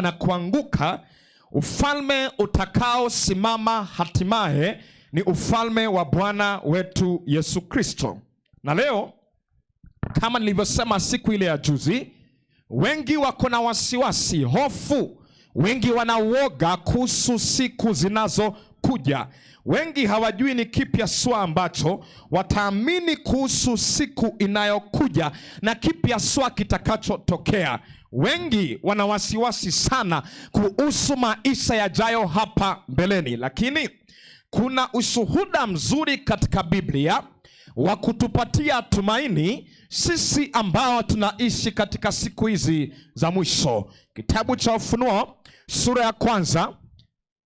Na kuanguka, ufalme utakaosimama hatimaye ni ufalme wa Bwana wetu Yesu Kristo. Na leo kama nilivyosema siku ile ya juzi, wengi wako na wasiwasi, hofu, wengi wanauoga kuhusu siku zinazokuja. Wengi hawajui ni kipi haswa ambacho wataamini kuhusu siku inayokuja na kipi haswa kitakachotokea. Wengi wana wasiwasi sana kuhusu maisha yajayo hapa mbeleni, lakini kuna ushuhuda mzuri katika Biblia wa kutupatia tumaini sisi ambao tunaishi katika siku hizi za mwisho. Kitabu cha Ufunuo sura ya kwanza,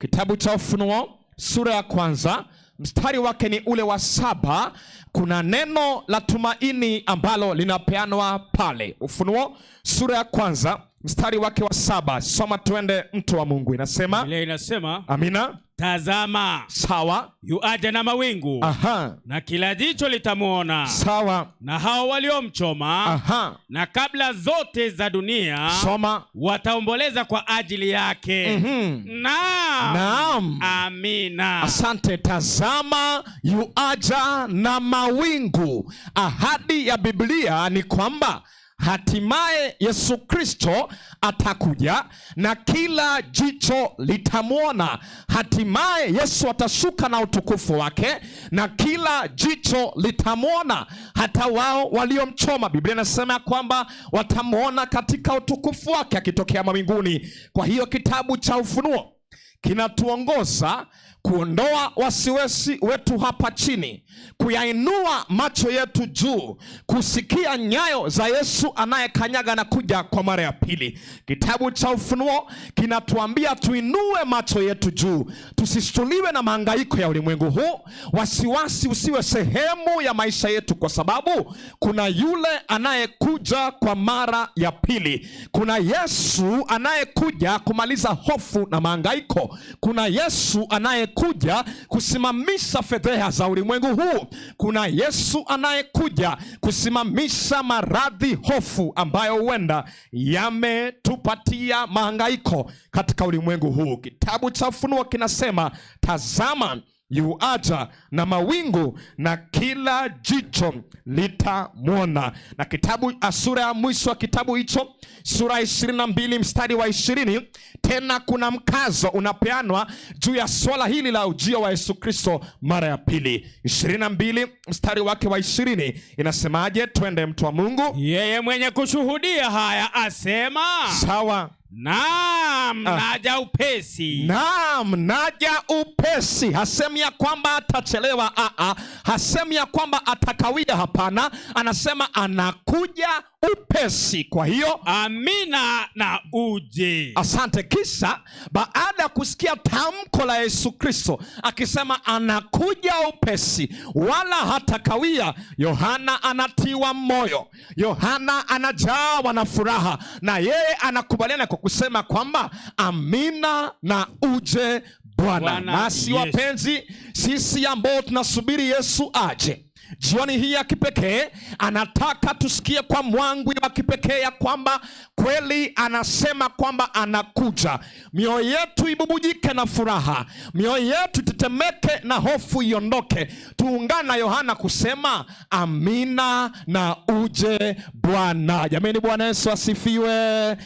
kitabu cha Ufunuo sura ya kwanza mstari wake ni ule wa 7. Kuna neno la tumaini ambalo linapeanwa pale. Ufunuo sura ya kwanza mstari wake wa 7. Soma tuende, mtu wa Mungu. Inasema, Biblia inasema, Amina. Tazama, Sawa. yuaja na mawingu, na kila jicho litamuona, Sawa. na hao waliomchoma, na kabla zote za dunia Soma. wataomboleza kwa ajili yake. Naam. Naam. Amina. Asante. Tazama yuaja na mawingu. Ahadi ya Biblia ni kwamba hatimaye Yesu Kristo atakuja na kila jicho litamwona. Hatimaye Yesu atashuka na utukufu wake na kila jicho litamwona, hata wao waliomchoma. Biblia inasema kwamba watamwona katika utukufu wake akitokea mawinguni. Kwa hiyo kitabu cha Ufunuo kinatuongoza kuondoa wasiwasi wetu hapa chini, kuyainua macho yetu juu, kusikia nyayo za Yesu anayekanyaga na kuja kwa mara ya pili. Kitabu cha Ufunuo kinatuambia tuinue macho yetu juu, tusishtuliwe na mahangaiko ya ulimwengu huu. Wasiwasi usiwe sehemu ya maisha yetu, kwa sababu kuna yule anayekuja kwa mara ya pili. Kuna Yesu anayekuja kumaliza hofu na mahangaiko. Kuna Yesu anayekuja kusimamisha fedheha za ulimwengu huu. Kuna Yesu anayekuja kusimamisha maradhi, hofu ambayo huenda yametupatia mahangaiko katika ulimwengu huu. Kitabu cha Ufunuo kinasema, tazama yuaja na mawingu na kila jicho litamwona. Na kitabu sura ya mwisho wa kitabu hicho, sura ya 22 mstari wa 20, tena kuna mkazo unapeanwa juu ya swala hili la ujio wa Yesu Kristo mara ya pili. 22 mstari wake wa 20 inasemaje? Twende mtu wa Mungu. Yeye mwenye kushuhudia haya asema, Sawa. Naam, naja upesi. Naam, naja upesi. Hasemi ya kwamba atachelewa, Hasemi ya kwamba atakawia, hapana. Anasema anakuja upesi. Kwa hiyo amina na uje. Asante. Kisha baada ya kusikia tamko la Yesu Kristo akisema anakuja upesi wala hatakawia, Yohana anatiwa moyo. Yohana anajawa na furaha, na yeye anakubaliana kwa kusema kwamba amina na uje Bwana. Bwana Nasi Yesu. wapenzi, sisi ambao tunasubiri Yesu aje jioni hii ya kipekee, anataka tusikie kwa mwangwi wa kipekee ya kwamba kweli anasema kwamba anakuja. Mioyo yetu ibubujike na furaha, mioyo yetu itetemeke na hofu iondoke. Tuungane na Yohana kusema amina na uje Bwana. Jamani, Bwana Yesu asifiwe.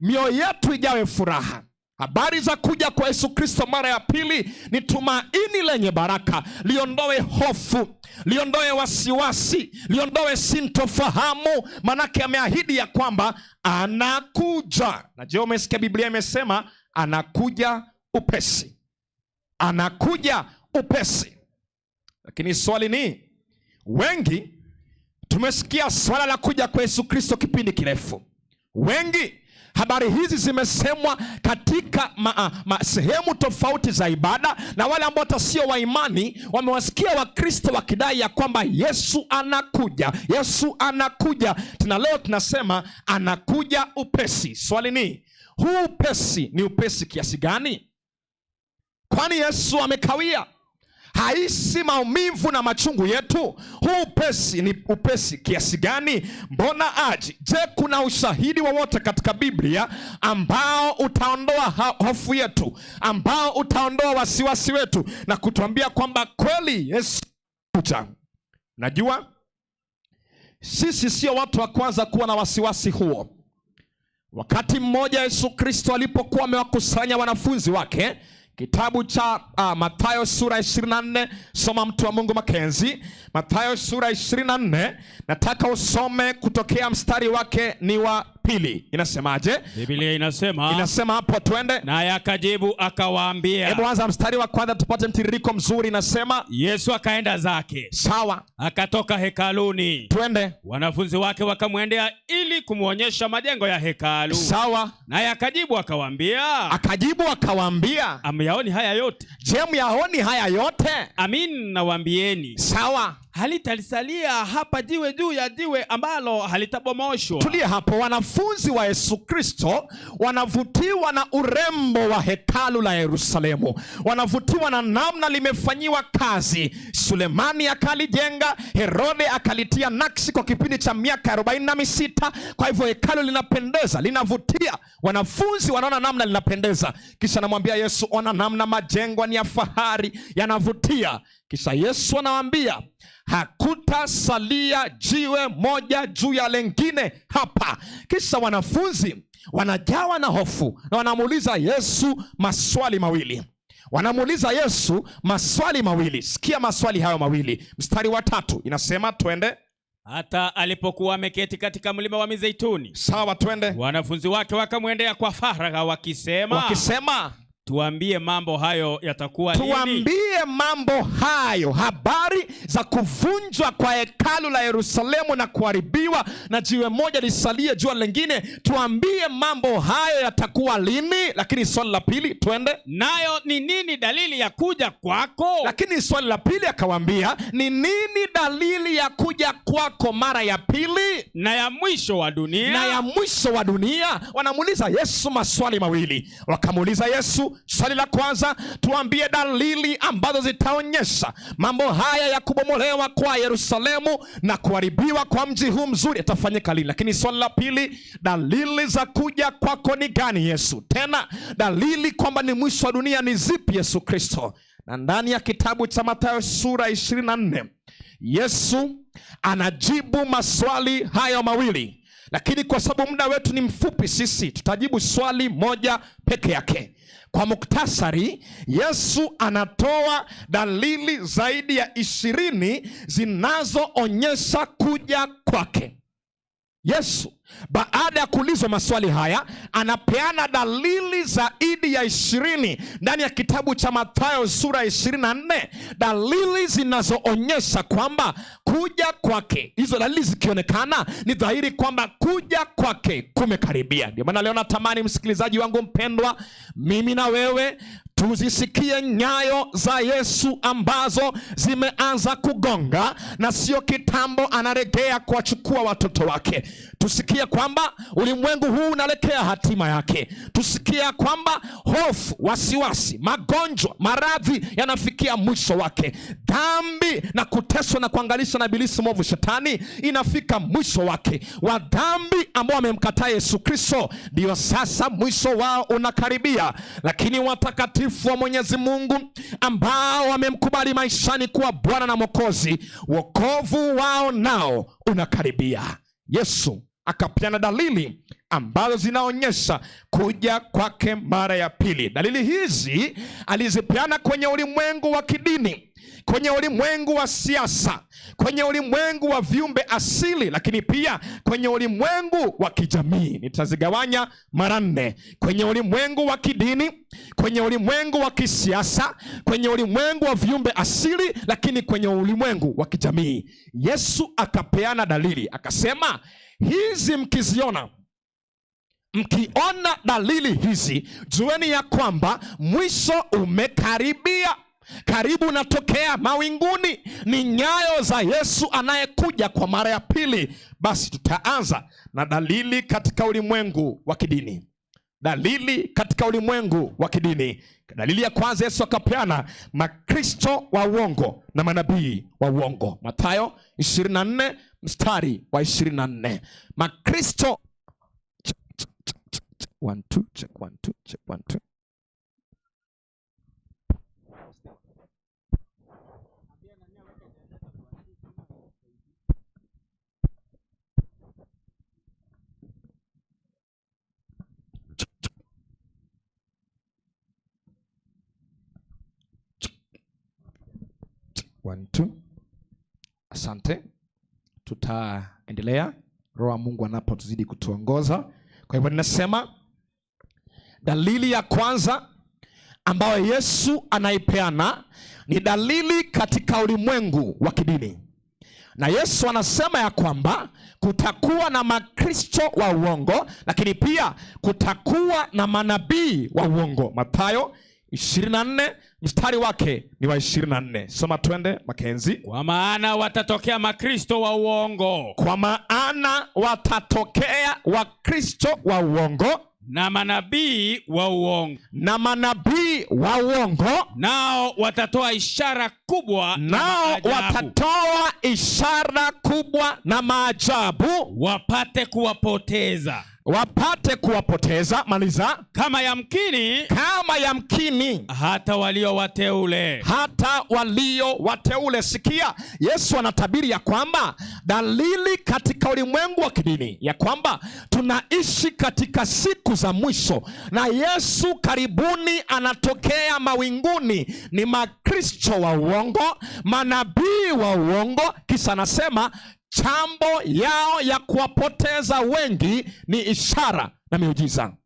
Mioyo yetu ijawe furaha. Habari za kuja kwa Yesu Kristo mara ya pili ni tumaini lenye baraka. Liondoe hofu, liondoe wasiwasi, liondoe sintofahamu, manake ameahidi ya kwamba anakuja. Na je, umesikia Biblia imesema anakuja upesi? Anakuja upesi. Lakini swali ni, wengi tumesikia swala la kuja kwa Yesu Kristo kipindi kirefu. Wengi habari hizi zimesemwa katika sehemu tofauti za ibada, na wale ambao hata sio wa imani wamewasikia Wakristo wakidai ya kwamba Yesu anakuja, Yesu anakuja. Tena leo tunasema anakuja upesi. Swali ni, huu upesi ni upesi kiasi gani? Kwani Yesu amekawia? Haisi maumivu na machungu yetu? Huu upesi ni upesi kiasi gani? Mbona aji? Je, kuna ushahidi wowote katika Biblia ambao utaondoa hofu yetu, ambao utaondoa wasiwasi wetu na kutuambia kwamba kweli Yesu kuja? Najua sisi sio watu wa kwanza kuwa na wasiwasi huo. Wakati mmoja Yesu Kristo alipokuwa amewakusanya wanafunzi wake, kitabu cha Mathayo sura 24, soma mtu wa Mungu Makenzi. Mathayo sura 24, nataka usome kutokea mstari wake ni wa 2. Inasemaje? Biblia inasema, Inasema hapo, twende. Naye akajibu akawaambia. Hebu anza mstari wa kwanza tupate mtiririko mzuri. Inasema Yesu akaenda zake. Sawa. Akatoka hekaluni. Twende. Wanafunzi wake wakamwendea ili kumwonyesha majengo ya hekalu. Sawa. Naye akajibu akawaambia. Akajibu akawaambia. Amyaoni haya yote? Je, myaoni haya yote? Amin nawaambieni. Sawa. Halitalisalia hapa jiwe juu ya jiwe ambalo halitabomoshwa. Tulie hapo. Wanafunzi wa Yesu Kristo wanavutiwa na urembo wa hekalu la Yerusalemu, wanavutiwa na namna limefanyiwa kazi. Sulemani akalijenga, Herode akalitia nakshi kwa kipindi cha miaka 46. Kwa hivyo hekalu linapendeza, linavutia. Wanafunzi wanaona namna linapendeza, kisha anamwambia Yesu, ona namna majengo ni ya fahari, yanavutia. Kisha Yesu anawaambia hakutasalia jiwe moja juu ya lengine hapa. Kisha wanafunzi wanajawa na hofu na wanamuuliza Yesu maswali mawili. Wanamuuliza Yesu maswali mawili. Sikia maswali hayo mawili. Mstari wa 3 inasema, twende. Hata alipokuwa ameketi katika mlima wa Mizeituni. Sawa, twende. Wanafunzi wake wakamwendea kwa faragha wakisema, wakisema, tuambie mambo hayo yatakuwa lini? Tuambie mambo hayo, habari za kuvunjwa kwa hekalu la Yerusalemu na kuharibiwa na jiwe moja lisalie jua lingine. Tuambie mambo hayo yatakuwa lini? Lakini swali la pili, twende. Nayo ni nini dalili ya kuja kwako? Lakini swali la pili akawaambia, ni nini dalili ya kuja kwako mara ya pili na ya mwisho wa dunia? Na ya mwisho wa dunia. Wanamuuliza Yesu maswali mawili. Wakamuuliza Yesu swali la kwanza, tuambie dalili ambazo zitaonyesha mambo haya ya kubomolewa kwa Yerusalemu na kuharibiwa kwa mji huu mzuri yatafanyika lini. Lakini swali la pili, dalili za kuja kwako ni gani Yesu? Tena dalili kwamba ni mwisho wa dunia ni zipi Yesu Kristo? Na ndani ya kitabu cha Mathayo sura 24, Yesu anajibu maswali hayo mawili. Lakini kwa sababu muda wetu ni mfupi, sisi tutajibu swali moja peke yake. Kwa muktasari, Yesu anatoa dalili zaidi ya 20 zinazoonyesha kuja kwake. Yesu baada ya kuulizwa maswali haya anapeana dalili zaidi ya 20 ndani ya kitabu cha Mathayo sura 24, dalili zinazoonyesha kwamba kuja kwake, hizo dalili zikionekana ni dhahiri kwamba kuja kwake kumekaribia. Ndio maana leo natamani msikilizaji wangu mpendwa, mimi na wewe tuzisikie nyayo za Yesu ambazo zimeanza kugonga, na sio kitambo anaregea kuwachukua watoto wake. Tusikie kwamba ulimwengu huu unaelekea hatima yake. Tusikie kwamba hofu, wasiwasi, magonjwa, maradhi yanafikia mwisho wake. Dhambi na kuteswa na kuangalishwa na ibilisi mwovu shetani inafika mwisho wake. Wa dhambi ambao wamemkataa Yesu Kristo ndio sasa mwisho wao unakaribia. Lakini watakatifu wa Mwenyezi Mungu ambao wamemkubali maishani kuwa Bwana na Mwokozi, wokovu wao nao unakaribia. Yesu akapeana dalili ambazo zinaonyesha kuja kwake mara ya pili. Dalili hizi alizipeana kwenye ulimwengu wa kidini, kwenye ulimwengu wa siasa, kwenye ulimwengu wa viumbe asili, lakini pia kwenye ulimwengu wa kijamii. Nitazigawanya mara 4: kwenye ulimwengu wa kidini, kwenye ulimwengu wa kisiasa, kwenye ulimwengu wa viumbe asili, lakini kwenye ulimwengu wa kijamii. Yesu akapeana dalili, akasema hizi mkiziona, mkiona dalili hizi, jueni ya kwamba mwisho umekaribia. Karibu unatokea mawinguni, ni nyayo za Yesu anayekuja kwa mara ya pili. Basi tutaanza na dalili katika ulimwengu wa kidini. Dalili katika ulimwengu wa kidini. Dalili ya kwanza Yesu akapeana makristo wa uongo na manabii wa uongo. Mathayo 24 mstari wa 24. Makristo. One, two, check, one, two, check, one, two. One, two. Asante, tutaendelea Roho wa Mungu anapotuzidi kutuongoza. Kwa hivyo ninasema dalili ya kwanza ambayo Yesu anaipeana ni dalili katika ulimwengu wa kidini, na Yesu anasema ya kwamba kutakuwa na makristo wa uongo, lakini pia kutakuwa na manabii wa uongo. Mathayo 24 mstari wake ni wa 24. Soma twende Makenzi. Kwa maana watatokea makristo wa uongo. Kwa maana watatokea wakristo wa uongo na manabii wa uongo. Na manabii wa uongo. Nao watatoa ishara kubwa na Nao maajabu. watatoa ishara kubwa na maajabu. Wapate kuwapoteza. Wapate kuwapoteza. Maliza. Kama yamkini, Kama yamkini, hata walio wateule. Hata walio wateule. Sikia, Yesu anatabiri ya kwamba dalili katika ulimwengu wa kidini ya kwamba tunaishi katika siku za mwisho na Yesu karibuni anatokea mawinguni ni makristo wa uongo, manabii wa uongo. Kisha anasema chambo yao ya kuwapoteza wengi ni ishara na miujiza.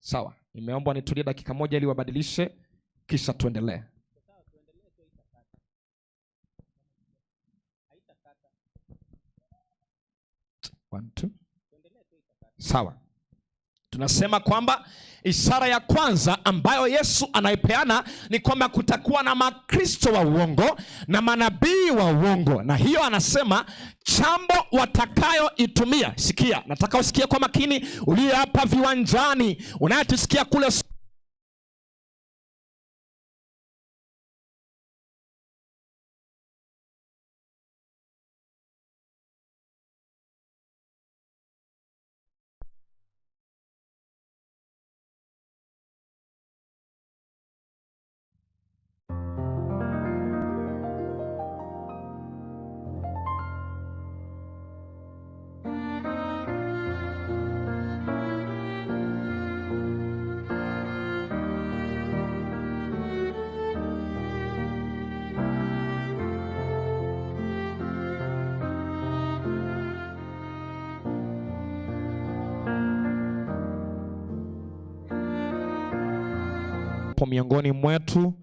Sawa, nimeomba nitulie dakika moja ili wabadilishe kisha tuendelee. One, two. Sawa. Tunasema kwamba ishara ya kwanza ambayo Yesu anaipeana ni kwamba kutakuwa na makristo wa uongo na manabii wa uongo, na hiyo anasema chambo watakayoitumia. Sikia, nataka usikie kwa makini, uliye hapa viwanjani, unayetusikia kule miongoni mwetu,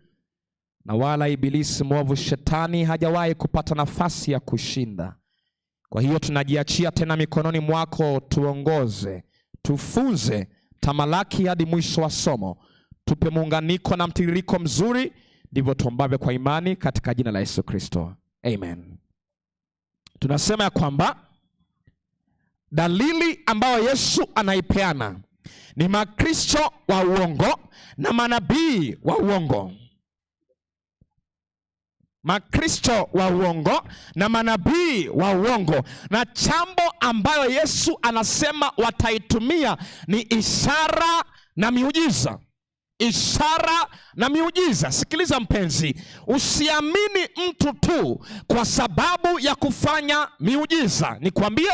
na wala ibilisi mwovu shetani hajawahi kupata nafasi ya kushinda. Kwa hiyo tunajiachia tena mikononi mwako, tuongoze, tufunze, tamalaki hadi mwisho wa somo, tupe muunganiko na mtiririko mzuri, ndivyo tuombavyo kwa imani katika jina la Yesu Kristo, amen. Tunasema ya kwamba dalili ambayo Yesu anaipeana ni makristo wa uongo na manabii wa uongo. Makristo wa uongo na manabii wa uongo. Na chambo ambayo Yesu anasema wataitumia ni ishara na miujiza. Ishara na miujiza. Sikiliza mpenzi, usiamini mtu tu kwa sababu ya kufanya miujiza. Nikwambie,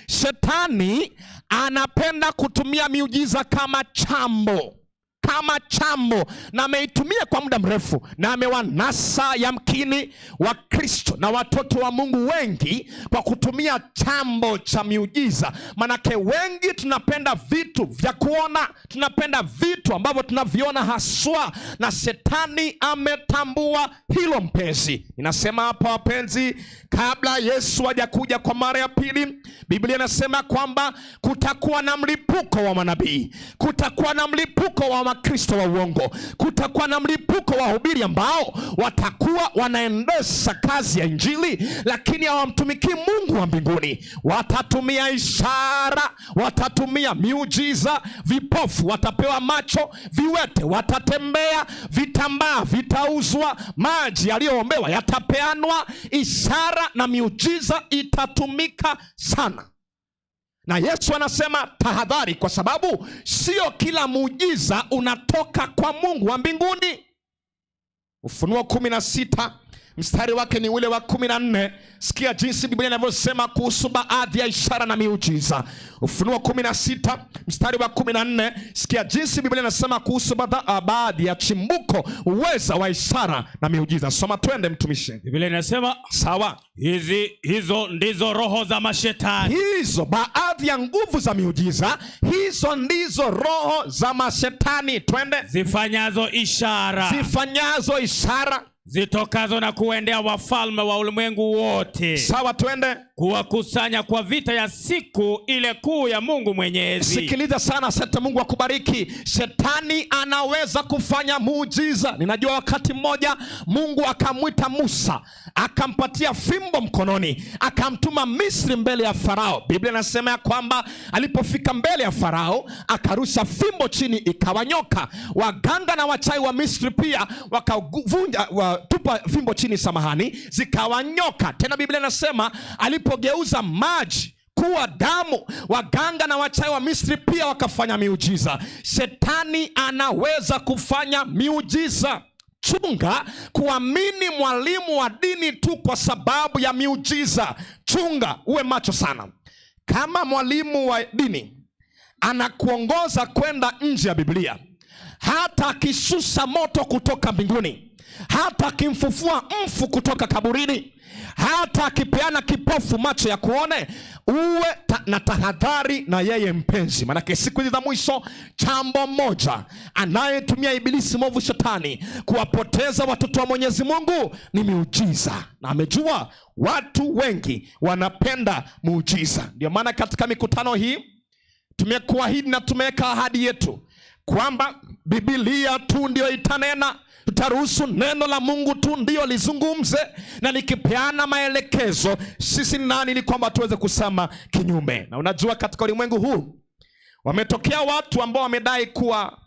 shetani anapenda kutumia miujiza kama chambo, kama chambo, na ameitumia kwa muda mrefu, na amewanasa yamkini wa Kristo na watoto wa Mungu wengi kwa kutumia chambo cha miujiza. Manake wengi tunapenda vitu vya kuona, tunapenda vitu ambavyo tunaviona haswa, na shetani ametambua hilo mpenzi. Ninasema hapa wapenzi, kabla Yesu hajakuja kwa mara ya pili, Biblia inasema kwamba kutakuwa na mlipuko wa manabii, kutakuwa na mlipuko wa Makristo wa uongo, kutakuwa na mlipuko wa wahubiri ambao watakuwa wanaendesha kazi ya Injili, lakini hawamtumikii Mungu wa mbinguni. Watatumia ishara, watatumia miujiza, vipofu watapewa macho, viwete watatembea, vitambaa vitauzwa, maji yaliyoombewa yatapeanwa. Ishara na miujiza itatumika sana. Na Yesu anasema tahadhari, kwa sababu sio kila muujiza unatoka kwa Mungu wa mbinguni. Ufunuo 16 mstari wake ni ule wa 14. Sikia jinsi Biblia inavyosema kuhusu baadhi ya ishara na miujiza. Ufunuo 16 mstari wa 14. Sikia jinsi Biblia inasema kuhusu baadhi ya chimbuko, uweza wa ishara na miujiza. Soma twende, mtumishi. Biblia inasema Sawa. Hizo ndizo roho za mashetani. Hizo baadhi ya nguvu za miujiza, hizo ndizo roho za mashetani. Twende. Zifanyazo ishara. Zifanyazo ishara. Zitokazo na kuendea wafalme wa ulimwengu wote. Sawa, twende. Kuwakusanya kwa vita ya siku ile kuu ya Mungu Mwenyezi. Sikiliza sana, asante. Mungu akubariki. Shetani anaweza kufanya muujiza. Ninajua wakati mmoja Mungu akamwita Musa, akampatia fimbo mkononi, akamtuma Misri mbele ya Farao. Biblia inasema ya kwamba alipofika mbele ya Farao, akarusha fimbo chini, ikawa nyoka. Waganga na wachawi wa Misri pia wakavunja, watupa fimbo chini, samahani, zikawa nyoka. Tena Biblia inasema alipogeuza maji kuwa damu, waganga na wachawi wa Misri pia wakafanya miujiza. Shetani anaweza kufanya miujiza. Chunga kuamini mwalimu wa dini tu kwa sababu ya miujiza. Chunga, uwe macho sana. Kama mwalimu wa dini anakuongoza kwenda nje ya Biblia, hata akishusha moto kutoka mbinguni, hata akimfufua mfu kutoka kaburini, hata akipeana kipofu macho ya kuone, uwe na tahadhari na yeye mpenzi. Maanake siku hizi za mwisho, chambo moja anayetumia ibilisi mwovu shetani kuwapoteza watoto wa Mwenyezi Mungu ni miujiza, na amejua watu wengi wanapenda muujiza. Ndio maana katika mikutano hii tumekuahidi na tumeweka ahadi yetu kwamba Biblia tu ndio itanena. Tutaruhusu neno la Mungu tu ndio lizungumze, na likipeana maelekezo, sisi ni nani ili kwamba tuweze kusema kinyume? Na unajua katika ulimwengu huu wametokea watu ambao wamedai kuwa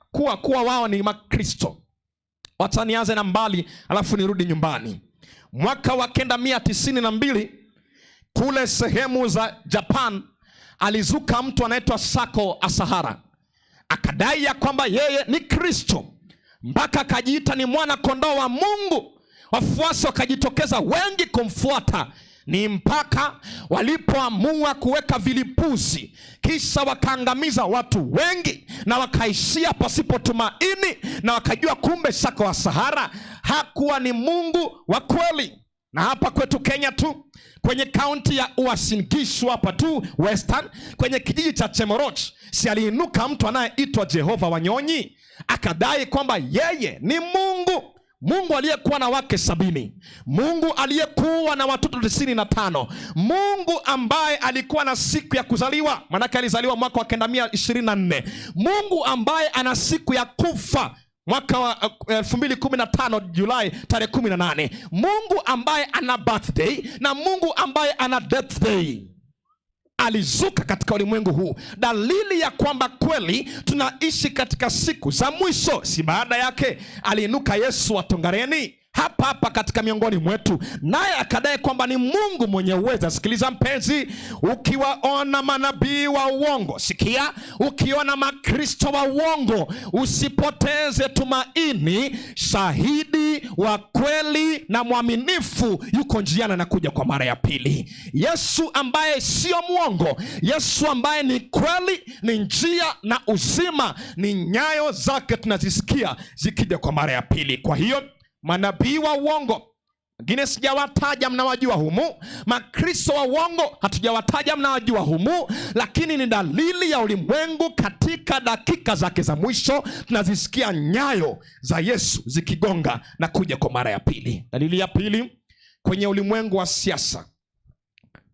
wao ni Makristo. Wacha nianze na mbali alafu nirudi nyumbani. Mwaka wa 1992 kule sehemu za Japan alizuka mtu anaitwa Sako Asahara, akadai ya kwamba yeye ni Kristo, mpaka akajiita ni mwana kondoo wa Mungu. Wafuasi wakajitokeza wengi kumfuata, ni mpaka walipoamua kuweka vilipuzi, kisha wakaangamiza watu wengi na wakaishia pasipo tumaini, na wakajua kumbe Sako Asahara hakuwa ni Mungu wa kweli. Na hapa kwetu Kenya tu, kwenye kaunti ya Uasin Gishu hapa tu Western, kwenye kijiji cha Chemoroch, si aliinuka mtu anayeitwa Jehova Wanyonyi, akadai kwamba yeye ni Mungu. Mungu aliyekuwa na wake 70, Mungu aliyekuwa na watoto 95, Mungu ambaye alikuwa na siku ya kuzaliwa, maanake alizaliwa mwaka wa 1924, Mungu ambaye ana siku ya kufa mwaka wa 2015 Julai tarehe 18, Mungu ambaye ana birthday na Mungu ambaye ana death day alizuka katika ulimwengu huu, dalili ya kwamba kweli tunaishi katika siku za mwisho. Si baada yake aliinuka Yesu wa Tongareni hapa hapa katika miongoni mwetu, naye akadai kwamba ni Mungu mwenye uweza. Sikiliza mpenzi, ukiwaona manabii wa uongo, sikia, ukiona makristo wa uongo, usipoteze tumaini. Shahidi wa kweli na mwaminifu yuko njiani anakuja kwa mara ya pili. Yesu ambaye sio mwongo, Yesu ambaye ni kweli, ni njia na uzima, ni nyayo zake tunazisikia zikija kwa mara ya pili. Kwa hiyo manabii wa uongo wengine sijawataja, mnawajua humu. Makristo wa uongo hatujawataja, mnawajua humu, lakini ni dalili ya ulimwengu katika dakika zake za mwisho. Tunazisikia nyayo za Yesu zikigonga na kuja kwa mara ya pili. Dalili ya pili kwenye ulimwengu wa siasa,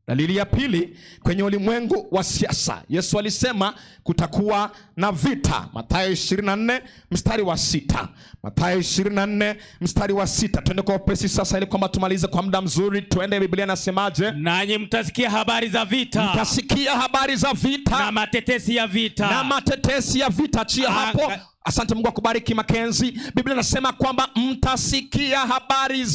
Dalili ya pili kwenye ulimwengu wa siasa, Yesu alisema kutakuwa na vita. Mathayo 24 mstari wa 6. Mathayo 24 mstari wa 6. Twende kwa upesi sasa, ili kwamba tumalize kwa muda mzuri. Twende, Biblia inasemaje? Nanyi mtasikia habari za vita. Mtasikia habari za vita na matetesi ya vita. Na matetesi ya vita. Achia hapo. Asante, Mungu akubariki Makenzi. Biblia inasema kwamba mtasikia habari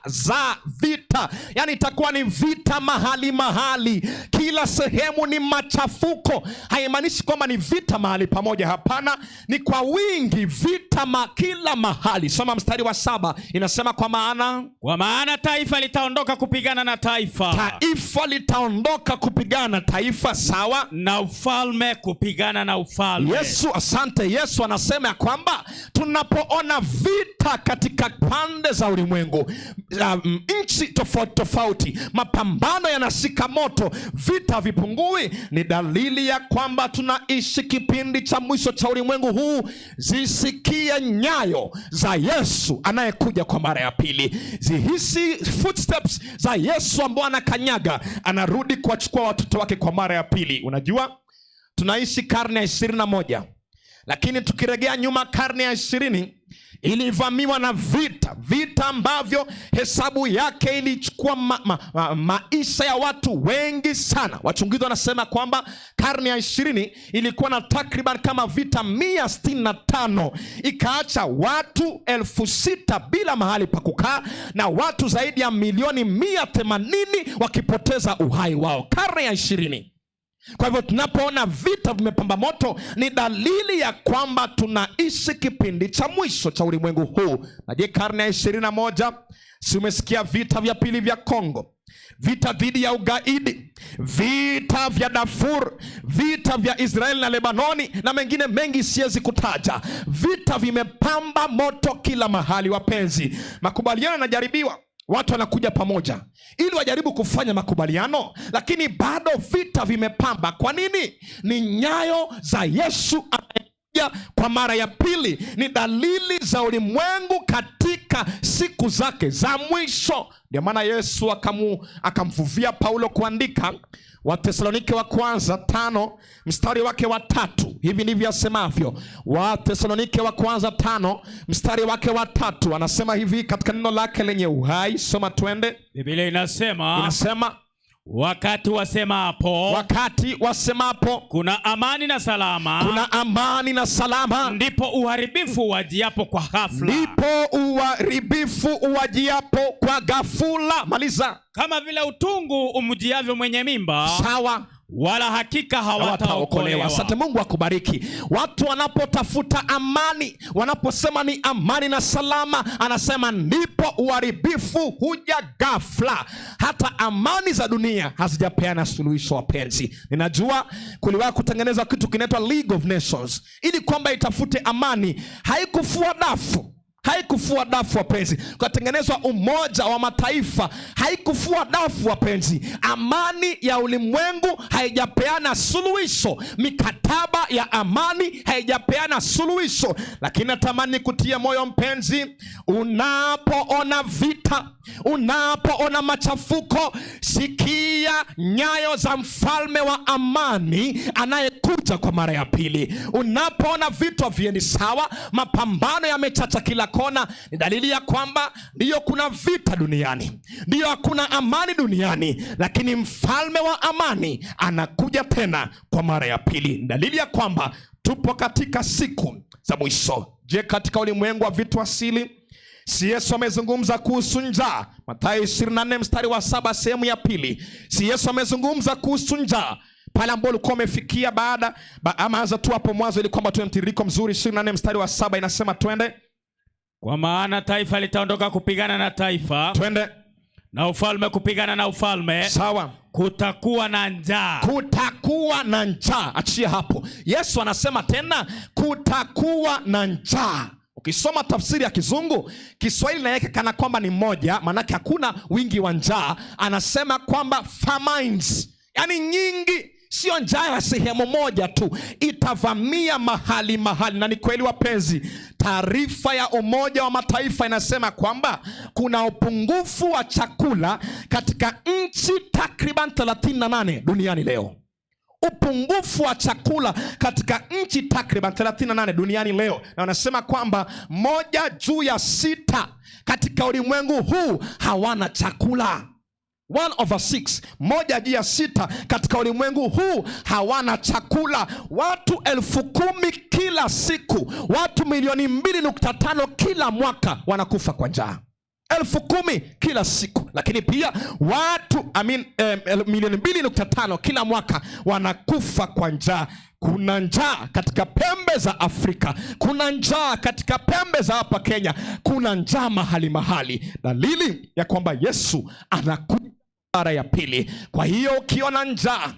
za vita, yaani itakuwa ni vita mahali mahali, kila sehemu ni machafuko. Haimaanishi kwamba ni vita mahali pamoja, hapana, ni kwa wingi vita kila mahali. Soma mstari wa 7, inasema kwa maana, kwa maana taifa litaondoka kupigana na taifa, taifa litaondoka kupigana taifa, sawa, na ufalme kupigana na ufalme. Yesu, asante. Yesu anasema ya kwamba tunapoona vita katika pande za ulimwengu, nchi tofauti tofauti, mapambano yanashika moto, vita vipungui, ni dalili ya kwamba tunaishi kipindi cha mwisho cha ulimwengu huu. Zisikie nyayo za Yesu anayekuja kwa mara ya pili, zihisi footsteps za Yesu ambao anakanyaga, anarudi kuwachukua watoto wake kwa mara ya pili. Unajua tunaishi karne ya 21, lakini tukiregea nyuma karne ya 20 ilivamiwa na vita, vita ambavyo hesabu yake ilichukua maisha ya watu wengi sana. Wachunguzi wanasema kwamba karne ya 20 ilikuwa na takriban kama vita 165, ikaacha watu 6,000 bila mahali pa kukaa na watu zaidi ya milioni 180 wakipoteza uhai wao, karne ya 20. Kwa hivyo tunapoona vita vimepamba moto, ni dalili ya kwamba tunaishi kipindi cha mwisho cha ulimwengu huu. Na je, karne ya 21, si umesikia vita vya pili vya Kongo, vita dhidi ya ugaidi, vita vya Darfur, vita vya Israeli na Lebanoni na mengine mengi siwezi kutaja. Vita vimepamba moto kila mahali, wapenzi. Makubaliano yanajaribiwa, watu wanakuja pamoja ili wajaribu kufanya makubaliano, lakini bado vita vimepamba. Kwa nini? Ni nyayo za Yesu anayekuja kwa mara ya pili, ni dalili za ulimwengu katika siku zake za mwisho. Ndio maana Yesu akamvuvia Paulo kuandika Wathesalonike wa kwanza 5 mstari wake wa 3. Hivi ndivyo asemavyo. Wathesalonike wa kwanza 5 mstari wake wa 3 anasema hivi katika neno lake lenye uhai. Soma twende. Biblia inasema, inasema wakati wasemapo, wakati wasemapo kuna amani na salama, kuna amani na salama, ndipo uharibifu uwajiapo kwa ghafla, ndipo uharibifu uwajiapo kwa ghafula. Maliza. Kama vile utungu umjiavyo mwenye mimba, sawa, wala hakika hawataokolewa. Asante, Mungu akubariki. Watu wanapotafuta amani, wanaposema ni amani na salama, anasema ndipo uharibifu huja ghafla. Hata amani za dunia hazijapeana suluhisho, wapenzi. Ninajua kuliwahi kutengenezwa kitu kinaitwa League of Nations ili kwamba itafute amani. Haikufua dafu. Haikufua dafu, wapenzi. Kukatengenezwa Umoja wa Mataifa, haikufua dafu, wapenzi. Amani ya ulimwengu haijapeana suluhisho, mikataba ya amani haijapeana suluhisho. Lakini natamani kutia moyo mpenzi, unapoona vita, unapoona machafuko, sikia nyayo za mfalme wa amani anayekuja kwa mara ya pili. Unapoona vitu haviendi sawa, mapambano yamechacha kila kona, ni dalili ya kwamba ndiyo kuna vita duniani, ndiyo hakuna amani duniani, lakini mfalme wa amani anakuja tena kwa mara ya pili. Ni dalili ya kwamba tupo katika siku za mwisho. Je, katika ulimwengu wa vitu asili, si Yesu amezungumza kuhusu njaa? Mathayo 24 mstari wa 7 sehemu ya pili. Si Yesu amezungumza kuhusu njaa pale ambapo ulikuwa umefikia baada ama anza tu hapo mwanzo ili kwamba tuwe mtiririko mzuri. 24 mstari wa 7 inasema, twende. Kwa maana taifa litaondoka kupigana na taifa, twende, na ufalme kupigana na ufalme, sawa, kutakuwa na njaa. Kutakuwa na njaa. Achia hapo. Yesu anasema tena kutakuwa na njaa. Ukisoma tafsiri ya Kizungu, Kiswahili naweka kana kwamba ni moja, maanake hakuna wingi wa njaa. Anasema kwamba famines, yani nyingi. Sio njaa ya sehemu moja tu, itavamia mahali mahali. Na ni kweli wapenzi, taarifa ya Umoja wa Mataifa inasema kwamba kuna upungufu wa chakula katika nchi takriban 38 duniani leo. Upungufu wa chakula katika nchi takriban 38 duniani leo, na wanasema kwamba 1 juu ya 6 katika ulimwengu huu hawana chakula. 1/6, 1 juu ya 6 katika ulimwengu huu hawana chakula. Watu 10,000 kila siku, watu milioni 2.5 kila mwaka wanakufa kwa njaa. 10,000 kila siku, lakini pia watu I mean, milioni 2.5 kila mwaka wanakufa kwa njaa. Kuna njaa katika pembe za Afrika, kuna njaa katika pembe za hapa Kenya, kuna njaa mahali mahali, dalili ya kwamba Yesu anakuja mara ya pili. Kwa hiyo ukiona njaa,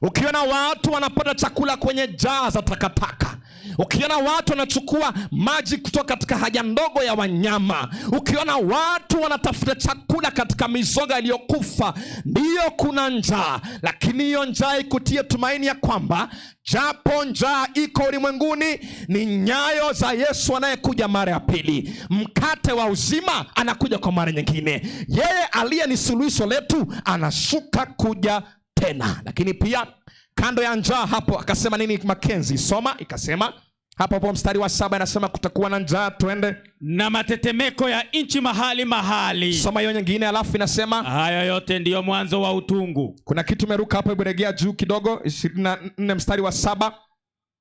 ukiona watu wanapata chakula kwenye jaa za takataka, ukiona watu wanachukua maji kutoka katika haja ndogo ya wanyama, ukiona watu wanatafuta chakula katika mizoga iliyokufa, ndiyo kuna njaa. Lakini hiyo njaa ikutie tumaini ya kwamba japo njaa iko ulimwenguni, ni nyayo za Yesu anayekuja mara ya pili. Mkate wa uzima anakuja kwa mara nyingine. Yeye aliye ni suluhisho letu anashuka kuja tena. Lakini pia kando ya njaa hapo akasema nini Makenzi? Soma, ikasema hapo hapo mstari wa 7 inasema kutakuwa na njaa, twende. Na matetemeko ya nchi mahali mahali. Soma hiyo nyingine, alafu inasema hayo yote ndiyo mwanzo wa utungu. Kuna kitu umeruka hapo, hebu regea juu kidogo, 24 mstari wa 7.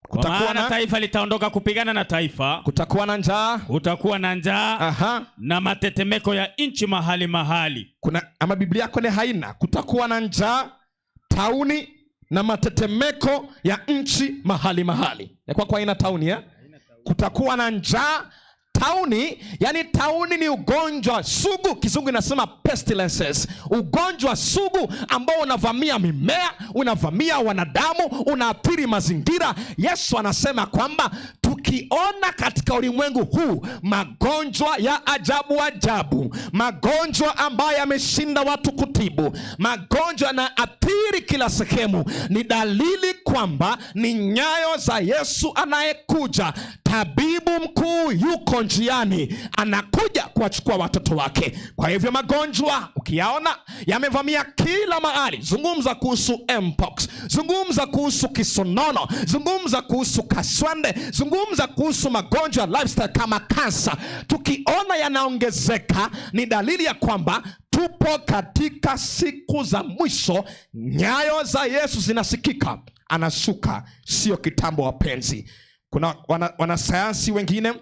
Kwa Kutakuwa maana na taifa litaondoka kupigana na taifa, kutakuwa na njaa. Kutakuwa na njaa na matetemeko ya nchi mahali mahali. Kuna ama Biblia yako ni haina kutakuwa na njaa, tauni na matetemeko ya nchi mahali mahali. Ya kwako haina tauni ya? Kutakuwa na njaa, tauni, yani tauni ni ugonjwa sugu, kizungu inasema pestilences, ugonjwa sugu ambao unavamia mimea, unavamia wanadamu, unaathiri mazingira. Yesu anasema kwamba tukiona katika ulimwengu huu magonjwa ya ajabu ajabu, magonjwa ambayo yameshinda watu kutibu, magonjwa yanaathiri kila sehemu, ni dalili kwamba ni nyayo za Yesu anayekuja. Tabibu mkuu yuko njiani, anakuja kuwachukua watoto wake. Kwa hivyo magonjwa ukiyaona yamevamia kila mahali, zungumza kuhusu mpox, zungumza kuhusu kisonono, zungumza kuhusu kaswende, zungumza kuhusu magonjwa ya lifestyle kama kansa, tukiona yanaongezeka ni dalili ya kwamba tupo katika siku za mwisho. Nyayo za Yesu zinasikika, anashuka, sio kitambo wapenzi. Kuna wanasayansi wengine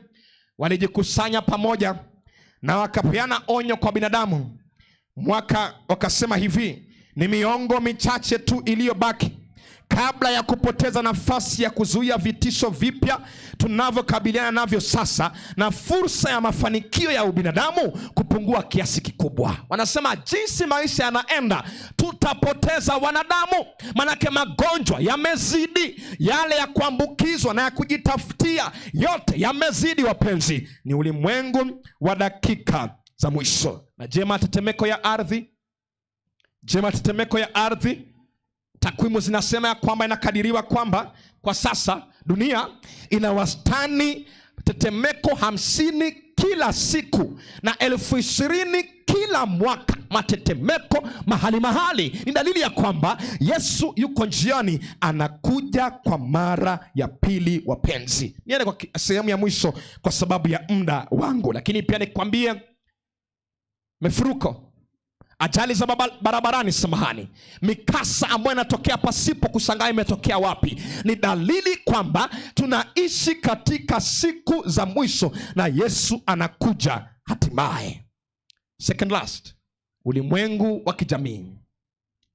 walijikusanya pamoja na wakapeana onyo kwa binadamu mwaka, wakasema hivi, ni miongo michache tu iliyobaki kabla ya kupoteza nafasi ya kuzuia vitisho vipya tunavyokabiliana navyo sasa na fursa ya mafanikio ya ubinadamu kupungua kiasi kikubwa. Wanasema jinsi maisha yanaenda tutapoteza wanadamu, manake magonjwa yamezidi, yale ya kuambukizwa na ya kujitafutia yote yamezidi. Wapenzi, ni ulimwengu wa dakika za mwisho. Na je, matetemeko ya ardhi? Je, matetemeko ya ardhi? Takwimu zinasema ya kwamba inakadiriwa kwamba kwa sasa dunia ina wastani tetemeko 50 kila siku na 20,000 kila mwaka. Matetemeko mahali mahali ni dalili ya kwamba Yesu yuko njiani, anakuja kwa mara ya pili. Wapenzi, niende kwa sehemu ya mwisho kwa sababu ya muda wangu, lakini pia nikwambie mifuruko, ajali za barabarani, samahani, mikasa ambayo inatokea pasipo kushangaa imetokea wapi, ni dalili kwamba tunaishi katika siku za mwisho na Yesu anakuja hatimaye. Second last, ulimwengu wa kijamii.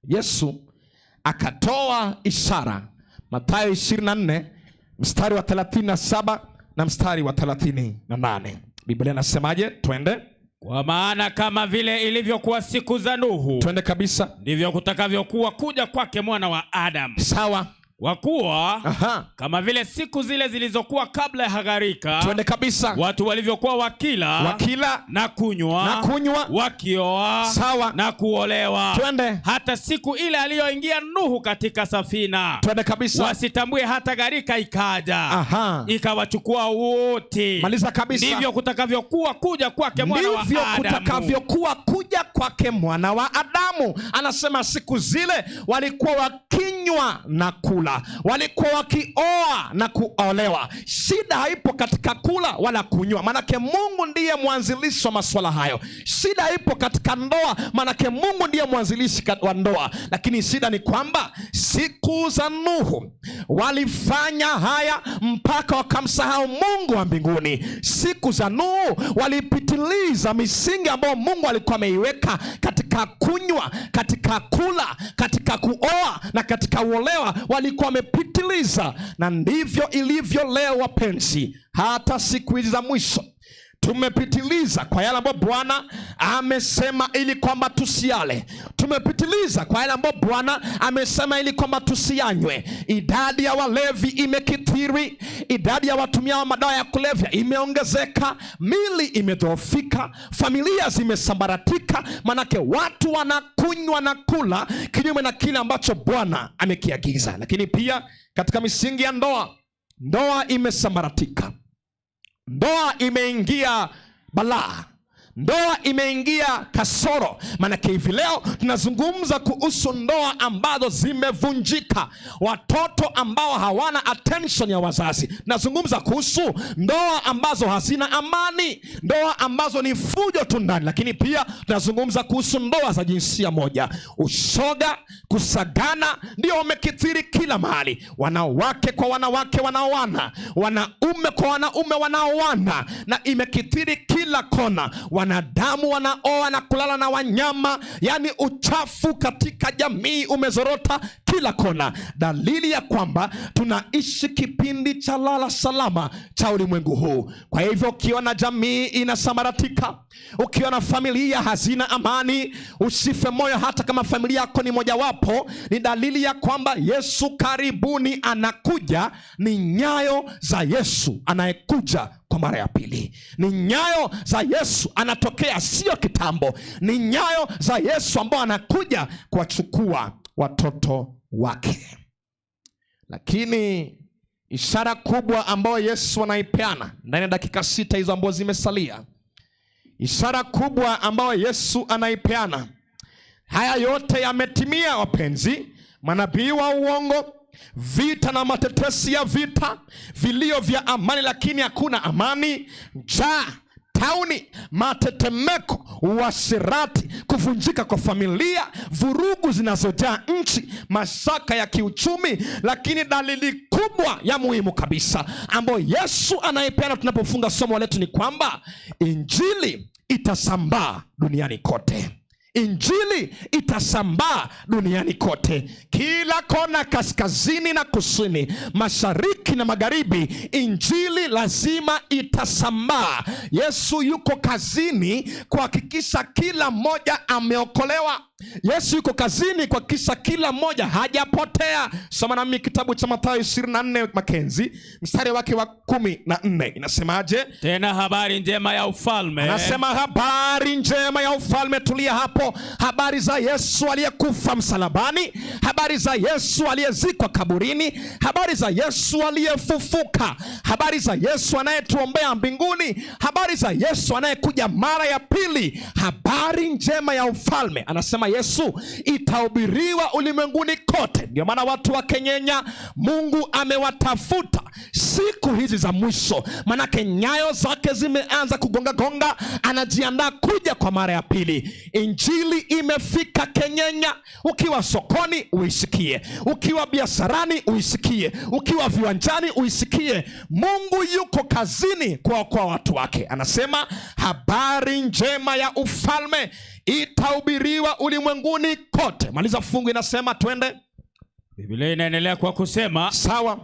Yesu akatoa ishara, Mathayo 24 mstari wa 37 na mstari wa 38. Biblia inasemaje? Twende. Kwa maana kama vile ilivyokuwa siku za Nuhu, Twende kabisa. ndivyo kutakavyokuwa kuja kwake mwana wa Adamu. Sawa. Kwa kuwa kama vile siku zile zilizokuwa kabla ya gharika, Twende kabisa. Watu walivyokuwa wakila, Wakila na kunywa, na kunywa, wakioa Sawa. Na kuolewa, Twende. Hata siku ile aliyoingia Nuhu katika safina, Twende kabisa. Wasitambue hata gharika ikaja, ikawachukua wote. Maliza kabisa. Ndivyo kutakavyokuwa kuja kwake Mwana wa Ndivyo Adamu. Kutakavyokuwa kuja kwake Mwana wa Adamu. Anasema siku zile walikuwa wakinywa na kula, walikuwa wakioa na kuolewa. Shida haipo katika kula wala kunywa, manake Mungu ndiye mwanzilishi wa masuala hayo. Shida haipo katika ndoa, manake Mungu ndiye mwanzilishi wa ndoa. Lakini shida ni kwamba siku za Nuhu walifanya haya mpaka wakamsahau Mungu wa mbinguni. Siku za Nuhu walipitiliza misingi ambayo Mungu alikuwa ameiweka katika kunywa, katika kula, katika kuoa na katika uolewa, walikuwa wamepitiliza. Na ndivyo ilivyo leo wapenzi, hata siku hizi za mwisho tumepitiliza kwa yale ambayo Bwana amesema ili kwamba tusiale. Tumepitiliza kwa yale ambayo Bwana amesema ili kwamba tusianywe. Idadi ya walevi imekithiri, idadi ya watumiao madawa ya kulevya imeongezeka, mili imedhoofika, familia zimesambaratika, manake watu wanakunywa na kula kinyume na kile ambacho Bwana amekiagiza. Lakini pia katika misingi ya ndoa, ndoa imesambaratika. Ndoa imeingia balaa, ndoa imeingia kasoro. Maanake hivi leo tunazungumza kuhusu ndoa ambazo zimevunjika, watoto ambao hawana attention ya wazazi. Tunazungumza kuhusu ndoa ambazo hazina amani, ndoa ambazo ni fujo tu ndani. Lakini pia tunazungumza kuhusu ndoa za jinsia moja, ushoga, kusagana ndio wamekithiri kila mahali, wanawake kwa wanawake wanaoana, wanaume kwa wanaume wanaoana, na imekithiri kila kona. Wanadamu wanaoa na kulala na wanyama, yaani uchafu katika jamii umezorota kila kona, dalili ya kwamba tunaishi kipindi cha lala salama cha ulimwengu huu. Kwa hivyo ukiona jamii inasambaratika, ukiona familia hazina amani, usife moyo, hata kama familia yako ni mojawapo, ni dalili ya kwamba Yesu karibuni anakuja. Ni nyayo za Yesu anayekuja kwa mara ya pili. Ni nyayo za Yesu anatokea, sio kitambo. Ni nyayo za Yesu ambao anakuja kuwachukua watoto wake. Lakini ishara kubwa ambayo Yesu anaipeana ndani ya dakika 6 hizo ambazo zimesalia, ishara kubwa ambayo Yesu anaipeana, haya yote yametimia wapenzi. Manabii wa uongo, vita na matetesi ya vita, vilio vya amani lakini hakuna amani, njaa, tauni, matetemeko, uasherati, kuvunjika kwa familia, vurugu zinazojaa nchi, mashaka ya kiuchumi. Lakini dalili kubwa ya muhimu kabisa ambayo Yesu anaipeana tunapofunga somo letu ni kwamba Injili itasambaa duniani kote. Injili itasambaa duniani kote, kila kona, kaskazini na kusini, mashariki na magharibi, Injili lazima itasambaa. Yesu yuko kazini kuhakikisha kila mmoja ameokolewa. Yesu yuko kazini kuhakikisha kila mmoja hajapotea. Soma nami kitabu cha Mathayo 24 Makenzi, mstari wake wa 14 inasemaje? Tena habari njema ya ufalme. Anasema habari njema ya ufalme. Tulia hapo. Habari za Yesu aliyekufa msalabani, habari za Yesu aliyezikwa kaburini, habari za Yesu aliyefufuka, habari za Yesu anayetuombea mbinguni, habari za Yesu anayekuja mara ya pili, habari njema ya ufalme. Anasema Yesu itahubiriwa ulimwenguni kote. Ndio maana watu wa Kenyenya, Mungu amewatafuta siku hizi za mwisho, manake nyayo zake zimeanza kugonga gonga, anajiandaa kuja kwa mara ya pili. Injili imefika Kenyenya. Ukiwa sokoni uisikie, ukiwa biasharani uisikie, ukiwa viwanjani uisikie. Mungu yuko kazini kuwaokoa watu wake. Anasema habari njema ya ufalme itahubiriwa ulimwenguni kote. Maliza fungu, inasema twende. Biblia inaendelea kwa kusema, Sawa.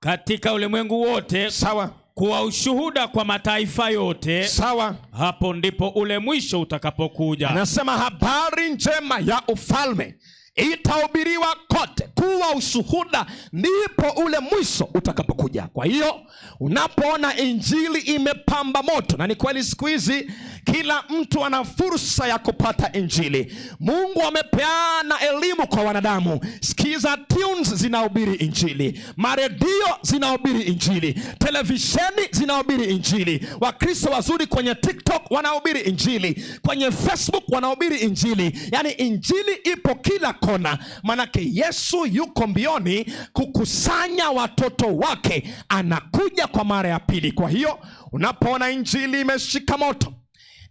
Katika ulimwengu wote, Sawa. Kuwa ushuhuda kwa mataifa yote, Sawa. Hapo ndipo ule mwisho utakapokuja. Anasema habari njema ya ufalme Itahubiriwa kote kuwa ushuhuda, ndipo ule mwisho utakapokuja. Kwa hiyo unapoona injili imepamba moto, na ni kweli siku hizi kila mtu ana fursa ya kupata injili. Mungu amepeana elimu kwa wanadamu. Sikiza, tunes zinahubiri injili, maredio zinahubiri injili, televisheni zinahubiri injili, Wakristo wazuri kwenye TikTok wanahubiri injili, kwenye Facebook wanahubiri injili. Yaani injili ipo kila kona, manake Yesu yuko mbioni kukusanya watoto wake, anakuja kwa mara ya pili. Kwa hiyo unapoona injili imeshika moto,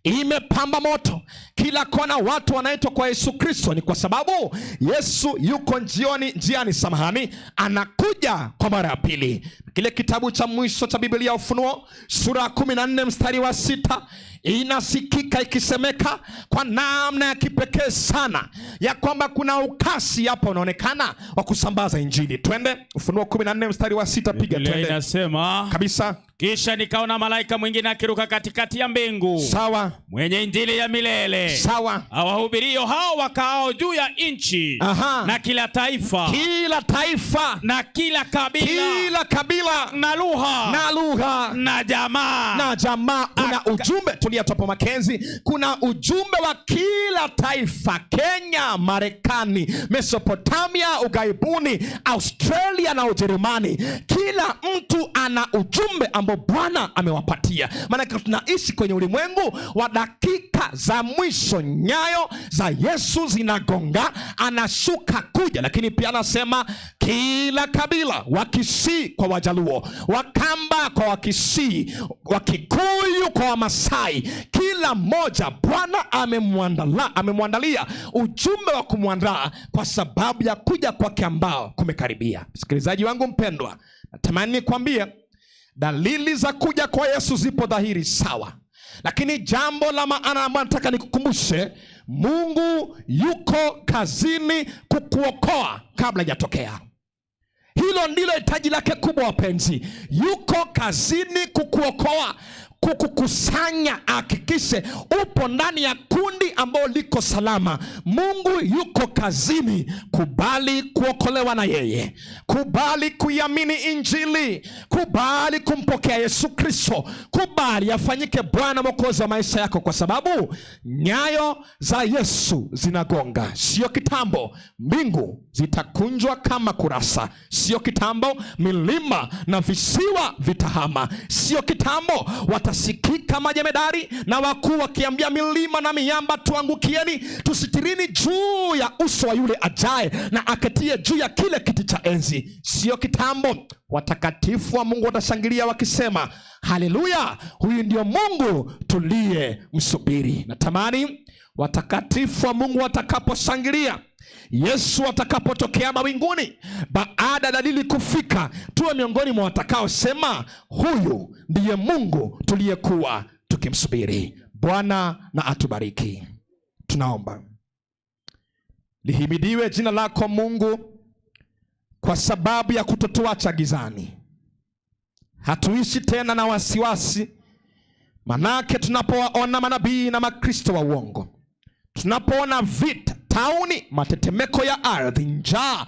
imepamba moto kila kona, watu wanaitwa kwa Yesu Kristo, ni kwa sababu Yesu yuko njiani, samahani, anakuja kwa mara ya pili. Kile kitabu cha mwisho cha Biblia, Ufunuo sura ya 14 mstari wa 6, inasikika ikisemeka kwa namna ya kipekee sana ya kwamba kuna ukasi hapa unaonekana wa kusambaza injili. Twende Ufunuo 14 mstari wa 6, piga Biblia twende inasema kabisa. Kisha nikaona malaika mwingine akiruka katikati ya mbingu, Sawa, mwenye injili ya milele, sawa, awahubirio hao wakaao juu ya nchi, na kila taifa, kila taifa, na kila kabila, kila kabila, na lugha, na lugha, na jamaa, na jamaa. Kuna ujumbe, tulia tu hapo Makenzi, kuna ujumbe wa kila taifa, Kenya, Marekani, Mesopotamia, ughaibuni, Australia na Ujerumani. Kila mtu ana ujumbe ambao Bwana amewapatia. Maanake tunaishi kwenye ulimwengu wa dakika za mwisho, nyayo za Yesu zinagonga, anashuka kuja. Lakini pia anasema kila kabila, Wakisii kwa Wajaluo, Wakamba kwa Wakisii, Wakikuyu kwa Wamasai, kila mmoja Bwana amemwandalia ujumbe wa kumwandaa kwa sababu ya kuja kwake ambao kumekaribia. Msikilizaji wangu mpendwa, natamani nikwambie dalili za kuja kwa Yesu zipo dhahiri, sawa. Lakini jambo la maana ambalo nataka nikukumbushe, Mungu yuko kazini kukuokoa kabla hajatokea. Hilo ndilo hitaji lake kubwa, wapenzi. Yuko kazini kukuokoa, kukukusanya, ahakikishe upo ndani ya kundi ambalo liko salama. Mungu yuko kazini. Kubali kuokolewa na yeye, kubali kuiamini Injili, kubali kumpokea Yesu Kristo, kubali afanyike Bwana Mwokozi wa maisha yako, kwa sababu nyayo za Yesu zinagonga. Sio kitambo mbingu zitakunjwa kama kurasa, sio kitambo milima na visiwa vitahama, sio kitambo watasikika majemedari na wakuu wakiambia milima na miamba, tuangukieni, tusitirini juu ya uso wa yule ajaye na aketie juu ya kile kiti cha enzi. Sio kitambo watakatifu wa Mungu watashangilia wakisema, haleluya, huyu ndio Mungu tuliye msubiri. Natamani watakatifu wa Mungu watakaposhangilia Yesu atakapotokea mawinguni baada ya dalili kufika, tuwe miongoni mwa watakaosema huyu ndiye Mungu tuliyekuwa tukimsubiri. Bwana na atubariki. Tunaomba. Lihimidiwe jina lako Mungu kwa sababu ya kutotuacha gizani. Hatuishi tena na wasiwasi, manake tunapowaona manabii na makristo wa uongo, tunapoona vita, tauni, matetemeko ya ardhi, njaa,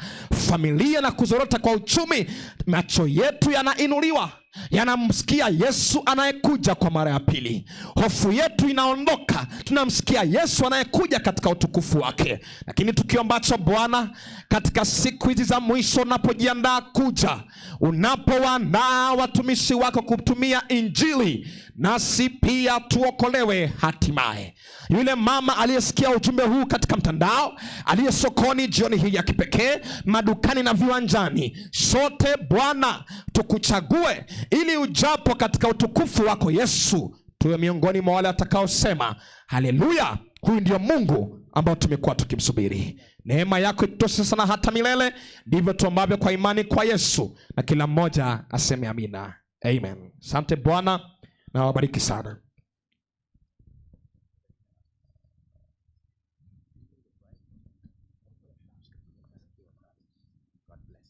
familia na kuzorota kwa uchumi, macho yetu yanainuliwa, yanamsikia Yesu anayekuja kwa mara ya pili. Hofu yetu inaondoka, tunamsikia Yesu anayekuja katika utukufu wake. Lakini tukiombacho Bwana katika siku hizi za mwisho, unapojiandaa kuja, unapowaandaa watumishi wako kutumia Injili, nasi pia tuokolewe hatimaye. Yule mama aliyesikia ujumbe huu katika mtandao, aliye sokoni jioni hii ya kipekee, madukani na viwanjani, sote Bwana tukuchague ili ujapo katika utukufu wako Yesu, tuwe miongoni mwa wale watakaosema haleluya, huyu ndio Mungu ambao tumekuwa tukimsubiri. Neema yako itoshe sana hata milele. Ndivyo tuombavyo kwa imani kwa Yesu, na kila mmoja aseme amina. Amen. Asante Bwana na wabariki sana.